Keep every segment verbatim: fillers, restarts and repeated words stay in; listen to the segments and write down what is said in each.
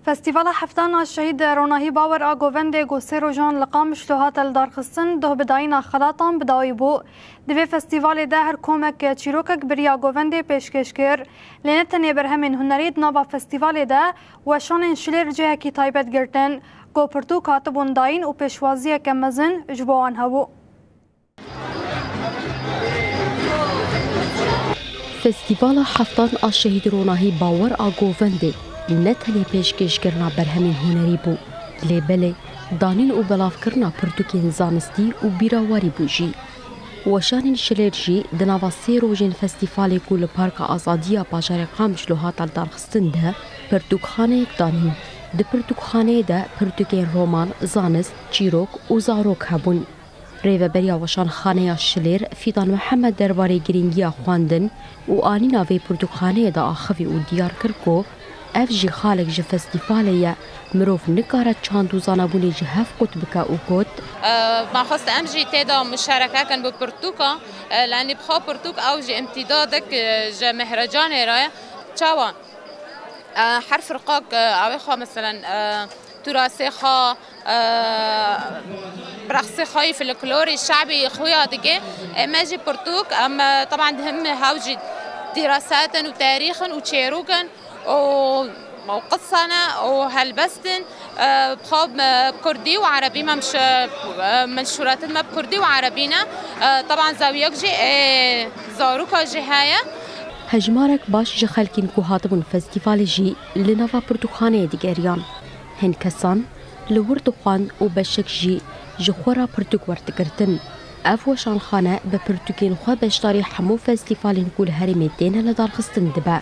Festîvala Heftan a Şehîd Ronahî Bawer a Govendê ku sê rojan li Qamişlo hate lidarxistin, doh bi dayîna xelatan bi dawî bû. Di vê festîvalê de her komek çîrokek bi riya Govendê pêşkêş kir. Lê ne tenê berhemên hunerî di nava festîvalê de weşanên şilêr cihekî taybet girtin, ku pirtûk hatibûn dayîn û pêşwaziyeke mezin ji bo wan hebû. Festîvala Heftan a Şehîd Ronahî Bawer a Govendê ne tenê pêşkêşkirina berhemên hunerî bû, lê belê danîn û belavkirina pirtûkên zanistî û bîrawarî bû jî. Weşanên şilêr jî di nava sê rojên festîvalê ku li Parka Azadî ya bajarê Qamişlo hate lidarxistin de pirtûkxaneyek danîn. Di pirtûkxaneyê de pirtûkên roman, zanist, çîrok û zarok hebûn. Rêveberiya Weşanxaneya Şilêr Fîdan Mihemed derbarê girîngiya xwendin û anîna vê pirtûkxaneyê de axivî û diyar kir ku ev jî xalek ji festîvalê ye, mirov nikare çand û zanabûnê ji hev qut bike û got, Me xwest em jî tê de muşareke kin bi pirtûka, e, lenî bi xwe pirtûk ew jî îmtîdadek, e, ji mehrecanê re ye. Çawa? E, her firqak, e, ew ê xwe, meselen, e, turasê xwe, e, bi rexsê xwe yî, folklorê şebî xuya dike. E, me jî pirtûk, em, e, teban di him hew jî dîrasetin û tarîxin û çêrûkin û, û qisa ne û helbestin. E, bi xwe, e, bi kurdî û erebî me miş-, e, menşûratin me bi kurdî û erebî ne. E, teban zawiyek jî, e, zaroka jî heye. Hejmarek baş ji xelkên ku hatibûn festîvalê jî li nava pirtûkxaneyê digeriyan. Hin kesan li wir dixwend û beşek jî ji xwe re pirtûk werdigirtin. Ev weşanxane bi pirtûkên xwe beşdarî hemû festîvalên ku li herêmê têne lidarxistin dibe.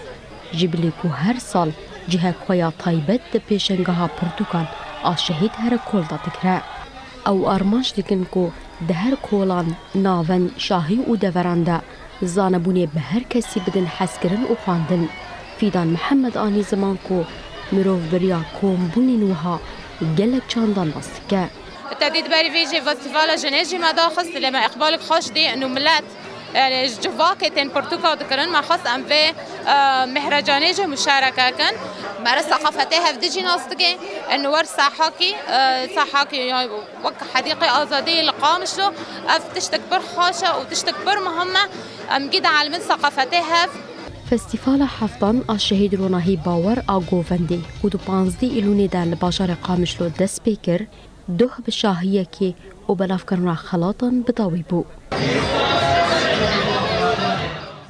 Ji bilî ku her sal cihek xwe ya taybet di pêşengeha pirtûkan a Şehîd Herekol de digire. Ew armanc dikin ku di her kolan, navend, şahî û deveran de zanebûnê bi her kesî bidin hezkirin û xwendin. Fîdan Mihemed anî ziman ku mirov bi riya kombûnên wiha gelek çandan nas dike. Te dît berî vê jî festîvala jinê jî me daxist, lê me îqbalek xweş dî, û milet, yanî ji civakê tên pirtûka dikirin, me xwest em vê, e, mehrecanê jî muşareke kin. Me re seqafetê hevdî jî nas dike, û wer sahakî, e, sahakî ya wek Hedîqê Azadiyê li Qamişlo, ev tiştek pir xweş e û tiştek pir muhim e. Em gî dielmin seqafetê hev. Festîvala Heftan a Şehîd Ronahî Bawer a Govendê ku di panzdeh Îlûnê de li bajarê Qamişlo dest pê kir, doh bi şahiyekê û belavkirina xelatan bi dawî bû.